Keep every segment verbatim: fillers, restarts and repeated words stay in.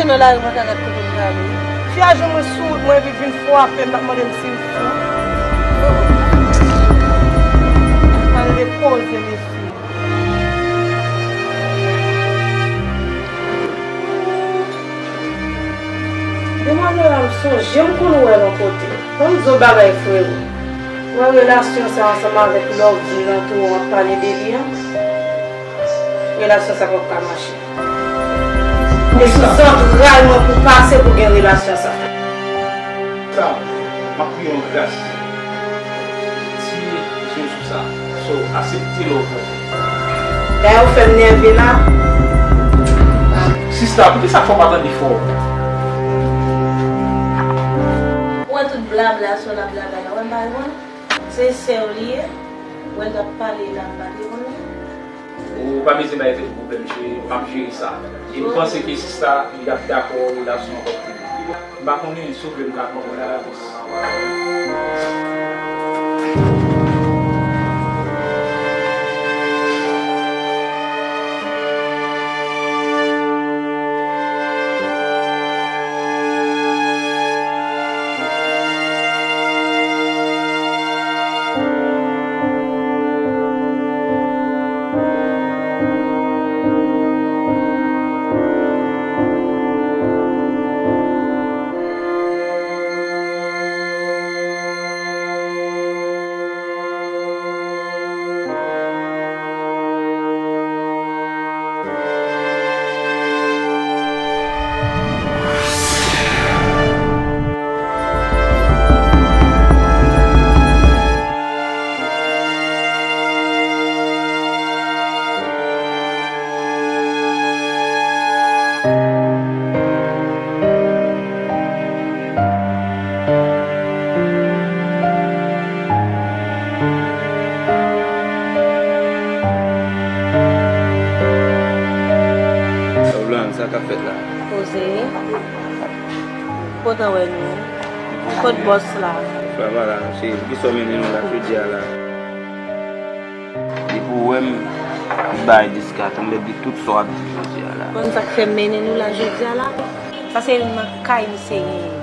Nan lari mwen ka gad kote m prale. Fi a jwenn mwen sou wout mwen epi vin frape m, l ap mande m si m fou. Pale de koze, mesye. Demwazèl la, m sonje m konn wè l yon kote. Ban m di w bagay, frero. Ou wè relasyon sa ansanm avèk love di nan tou w ap pale de li an? Relasyon sa p ap ka mache. E sou zantray mwen pou pase pou gen relasyon sa. Sa, m ap priye yon gras. Ti je sou sa. So, aksepte lè w fè. Dayè, ou fè m nève la. Sista, poukisa fò w pa tande fò? Ou wè tout blabla sa w ap blabla la, ou wè m pa reponn? Se sè w li ye. Ou wè l t ap pale la, m pa reponn li. Ou pa bezwen bay tèt ou pwoblèm, cheri, m ap jere sa. E m panse ke sista, li ap dakò, relasyon an p ap fini. M pa konnen si w vle m ka pran kòd la avans. Orlan, sa k ap fèt la? Poze. Kontan wè nou. Kot bòs la? Bòs la pa la, non, cheri. Poukisa w mennen nou la jodi a la? Depi w wè m, m bay dis ka tanbèt de tout sa w ap di jodi a la. Konn sa k fè m mennen nou la jodi a la? Sa se youn nan kay misye genyen.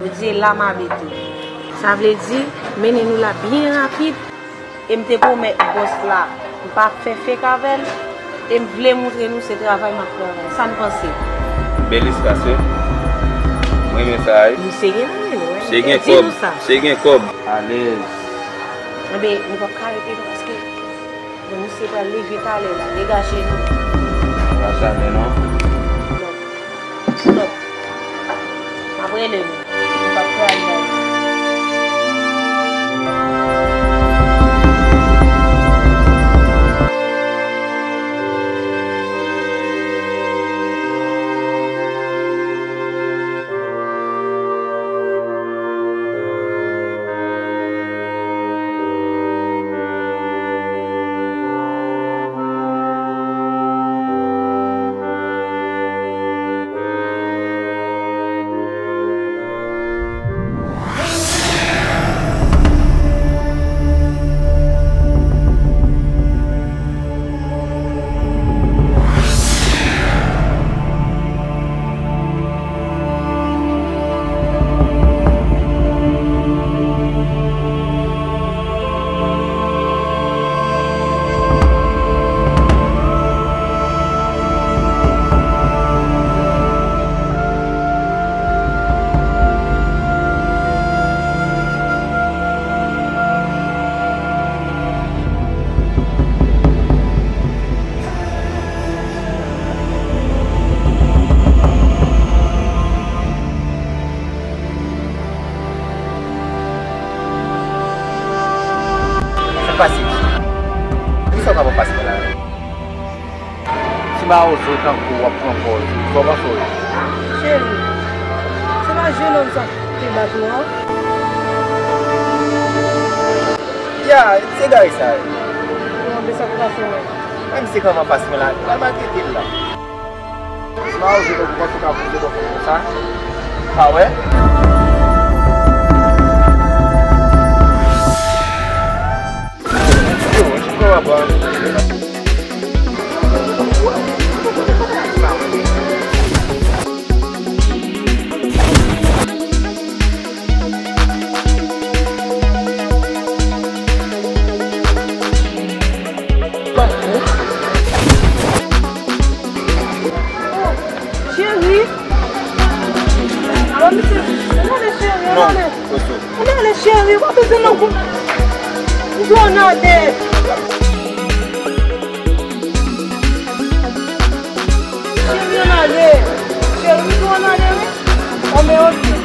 Yo di e la m abite. Sa vle di, mennen nou la byen rapid. E m te pwomèt bòs la, m p ap fè fake avè l. E m vle moutre nou se travay m ap travay. Sa n panse? Bèl espas, wi. Mwen renmen sa, wi. Misye gen nan men l, wi. Misye gen kòb. Misye gen kòb. Alèz. Enben, nou p ap ka rete non, paske bon, misye pral leve talè la. Degaje nou. Pa sa men non. Stop. M ap rele nou. M p ap travay. Sa k pase? Poukisa w ka pran pas mwen la? Ti mawozo tankou w ap pran pòz ou, sa w panse w ye? Cheri, se pa jenòm sa k te bat ou an? Ya, se egare sa ye. Bon, men sa k pase menm? Menm si kòman pas mwen la, li pral maltrete l la. Ti mawozo tankou w panse w ka pouse dòk konsa? Pa wè? Yo, mwen jis wè w ap pran. Ann ale. Ann ale, cheri, w ap bezwen nan gou. M di w ann ale. Cheri, ann ale. Cheri, m di w ann ale, wi. Ann men, oke.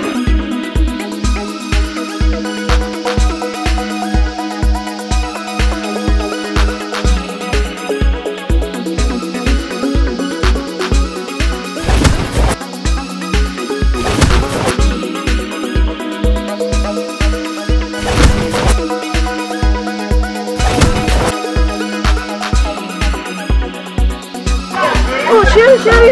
Oh, cheri, cheri.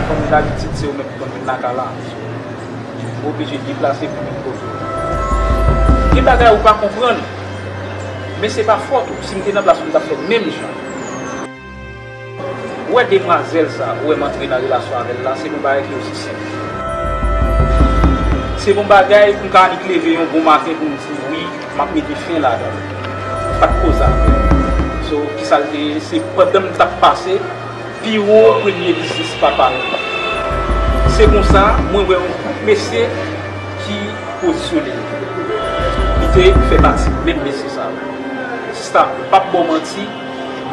Kòm dabitid, se ou menm ki konn vin lakay la. Ou oblije deplase pou vin kote w. Gen bagay ou pa konprann, men se pa fòt ou. Si m te nan plas ou, m t ap fè menm jan. Ou wè demwazèl sa, ou wè m antre nan relasyon avè l la, se yon bagay ki osi senp. Se yon bagay pou m ka annik leve yon bon maten pou m di, wi, m ap mete fen ladan l. Pa t koze avè l. So, kisa l te ye? Se pandan m t ap pase pi wo premye biznis papa nou. Se konsa, mwen wè yon gwoup mesye ki pozisyone yo. Li te fè pati menm mesye sa yo. Sista, m p ap ba w manti,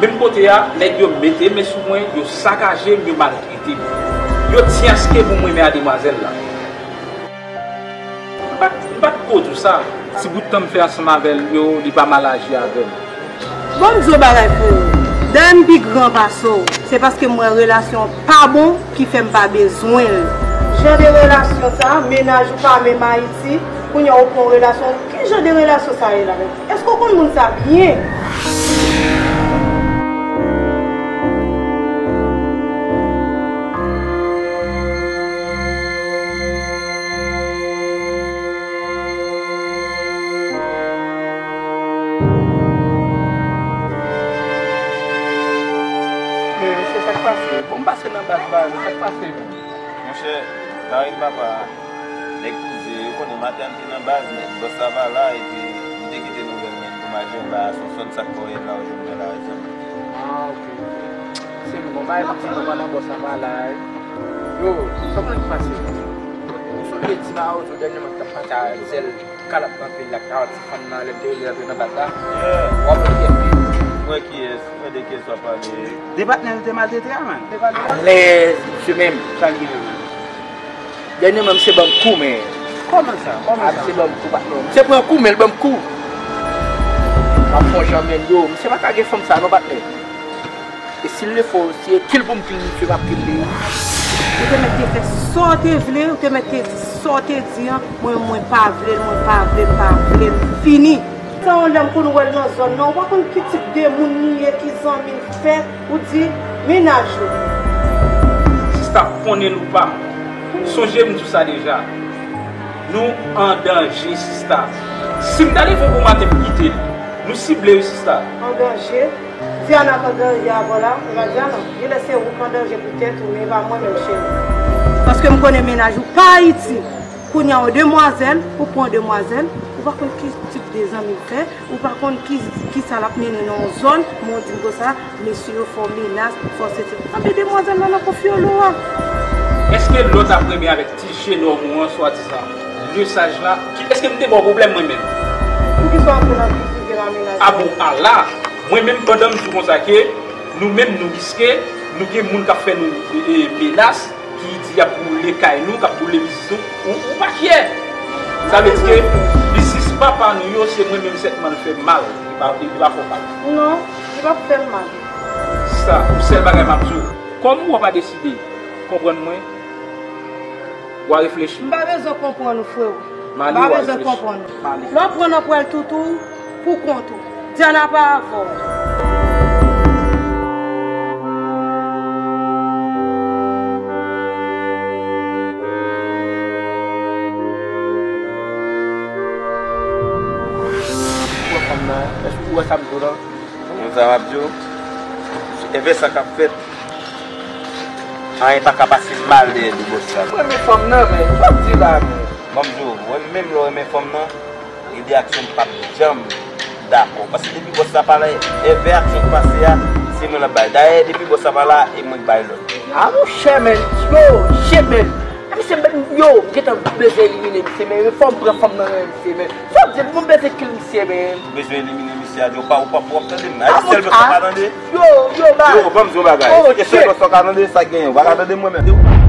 menm kote a, nèg yo mete men sou mwen, yo sakaje m, yo maltrete m. Yo tyaske pou m renmen a demwazèl la. M pa t, m pa t ko di w sa. Ti bout tan m fè ansanm avè l yo, li pa mal aji avè m. Bon, m di w bagay, frero. Dayè m pi gran pase w. Se paske m wè relasyon an pa bon ki fè m pa bezwen l. Jan de relasyon sa, mennaj ou pa menm Ayiti, kounye a ou pran yon relasyon. Ki jan de relasyon sa ye la menm? Èske w konn moun sa byen? Men, mesye, sa k pase? Bon, m pase nan baz la, men sa k pase menm? Monchè, Karine papa, nèg kouzen, yo konnen maten an m te nan baz, men bòs la pa la, epi m te kite nouvèl, men pou maten an la, se yon sòn sa k fè w ye la, ou jwenn mwen la, zanmi. Ah, ok, ok. Se bon, bagay pa fini pandan bòs la pa la, wi. Yo, sa w konnen ki pase? Ou sonje ti mawozo dènyèman ki t ap pase a zèl kalòt anpil la, ki t ap ti fann nan lè m te rele l antre nan baz la? Yeah. W ap wè kiyès li. Mwen kiyès? Mwen de kiyès w ap pale? De patnè l te maltrete a, man. Alèz, misye menm. Sa l gen menm? Dènyèman, misye ban m kou, men. Kòman sa? Kòman sa? Misye ban m kou, patnè. Misye pran kou, men l ban m kou. M ap fè yon jan men l yo. Misye pa ka gen fanm sa, non, patnè. E si l le fò, si e kill pou m kill misye, m ap kill li. Ou te mèt te fè sa w te vle, ou te mèt te di sa w te di an. Mwen, mwen pa vle l, mwen pa vle l, pa vle l. Fini. Sa yon lè m konn wè l nan zòn nan, ou pa konn ki tip de moun li ye, ki zanmi l fè, ou di mennaj ou. Sista, konnen l ou pa, sonje m di w sa deja. Nou an danje, sista. Si m ta leve yon bon maten pou kite l, nou sible wi, sista. An danje? Diana k an danje avè w la? E pa Diana. Genlè se ou k an danje pou tèt ou, men e pa mwen menm, cheri. Paske m konnen mennaj ou pa Ayiti. Kounye a, yon demwazèl, ou pran yon demwazèl, ou pa konn ki tip de zanmi l fè, ou pa konn ki, kisa l ap mennen nan yon zòn, men w di m konsa, mesye yo fè w menas, fè w sesi. Anben demwazèl la nan konfyolo a. Èske lè w t ap renmen avèk ti jenòm ou an, swadizan, lesaj la, ki, èske m te ba w pwoblèm mwen menm? Poukisa w antre nan vi prive m a mennaj mwen? A bon, ala! Mwen menm, pandan m di w konsa ke nou menm nou riske, nou gen moun k ap fè nou, e, e, menas, ki di y ap boule kay nou, k ap boule biznis nou, ou, ou pa fyè. Sa vle di ke biznis papa nou yo, se mwen menm sèlman l fè mal, li pa, li pa fè w mal. Non, li p ap fè m mal. Sa, yon sèl bagay m ap di w, kòm ou pa deside konprann mwen, w a reflechi. M pa bezwen konprann ou, frero. M pa bezwen konprann ou. Lè w pran nan pwèl toutou, pou kont ou. Diana pa avè w. Ou wè fanm nan, èske ou wè sa m di w lan? Ou konn sa m ap di w? Enben sa k ap fèt. Anyen pa ka pase mal dèyè do bòs la. Mwen renmen fanm nan, men. Sa w ap di la, men? Ban m di w, mwen menm lè w renmen fanm nan, gen de aksyon m p ap janm dakò. Paske depi bòs la pa la, envè aksyon k pase a, se mwen l ap bay. Dayè, depi bòs la pa la, e mwen k bay lòd. A monchè, men. Yo, shit, men. Misye, men, yo, m gentan bezwen elimine misye, men fò m pran fanm nan men misye, men. Sa w ap di, m bezwen kill misye, men. Ou bezwen elimine misye a, di w pa, ou pa, ou p ap tande m. A, sèl bòs la pa tande. Yo, yo, ba. Yo, ban m di w yon bagay. Oh, shit. E sèl bòs la ka tande, sa k genyen. Ou pa ka tande mwen menm.